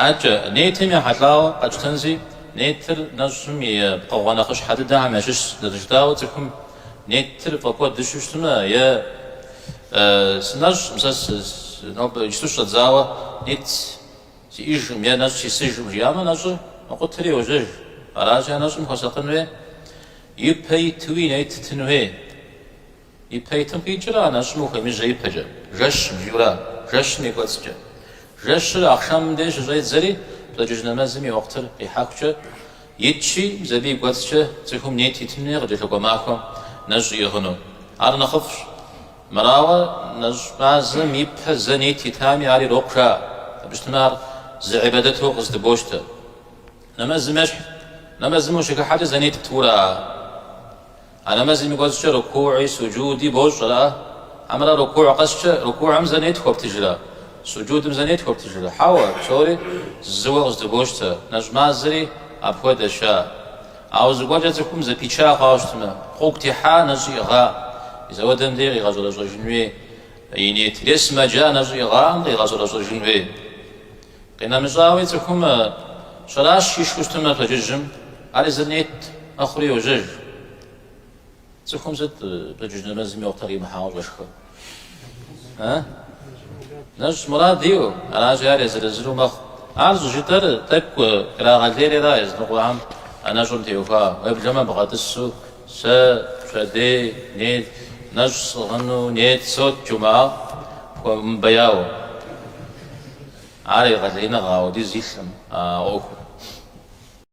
Адэкӏэ, нетым ехьэлӏауэ къэтщтэнщи, нетыр нэщӏым и пкъыгъуэ нэхъыщхьэ дыдэхэм ящыщщ. Зэрыжытӏауэ, цӏыхум нетыр фӏэкӏуэду щытмэ, е сынэщӏкъым, сэ нобэ иджыпсту щыщӏэдзауэ нет сиӏэжкъым е нэщӏ сисыжкъым жиӏамэ, нэщӏыр мэкъутэри йожьэж. Аращи, а нэщӏым хуэсакъын хуей, ипэ итуи нет тын хуей. Ипэ итым къикӏыр а нэщӏым ухуемыжьэ ипэкӏэ, жэщым, жиӏэура, жэщым и кӏуэцӏкӏэ. Жэщыр ахъшэмым деж щыщӏедзэри, пщэдджыжь нэмэзым и уэхътыр къихьэхукӏэ итщи, мис абы и кӏуэцӏкӏэ цӏыхум нет итын хуей къыкӏэлъыкӏуэ махуэм нэщӏ иӏыгъыну. Ар нэхъыфӏщ. Мырауэ нэщӏ мазэм ипэ зэ нет итами, ар ирокъу жаӏэ. Абы щытмэ ар зы ӏибадэту къыздыбощтэ. Нэмэзым ещхь. Нэмэзым ущыхыхьэкӏэ зэ нет птыура? А нэмэзым и кӏуэцӏкӏэ рукууи суджуди бощӏ, ара? Хьэмэрэ рукуу къэскӏэ рукууым зэ нет хуэптыжрэ? Суджудым зэ нет хуэптыжрэ? Хьэуэ, псори зыуэ къыздыбощтэ. Нэщӏ мазэри апхуэдэщ ар. Ауэ зыгуэркӏэ цӏыхум зэпича хъуауэ щытмэ, гъуэгу техьа нэщӏ иӏыгъа, мис ауэдэм дей къигъэщӏэрэщӏэжын хуей и нетыр. Е сымэджа нэщӏ иӏыгъам къигъэщӏэрэщӏэжын хуей. Къинэмыщӏауи цӏыхум щэращ ишхыу щытмэ пщэдджыжьым, ар езыр нет мэхъури йожьэж. Цӏыхум сыт пщэдджыжь нэмэзым и уэхътыр къимыхьауэ щӏэшхыр? Нэщӏ мурад иӏэу, аращи ар езыр-езыру мэхъу. Ар щӏыжытӏэр тӏэкӏу кърагъэлейри ара языныкъуэхэм а нэщӏым теухуа. Уеблэмэ бгъэтӏысу сэ пщэдей нет нэщӏ сӏыгъыну нет сот жумыӏэу пхуэмыбэяуэ. Ар егъэлеиныгъэ ауэдиз илъым а ӏуэхум.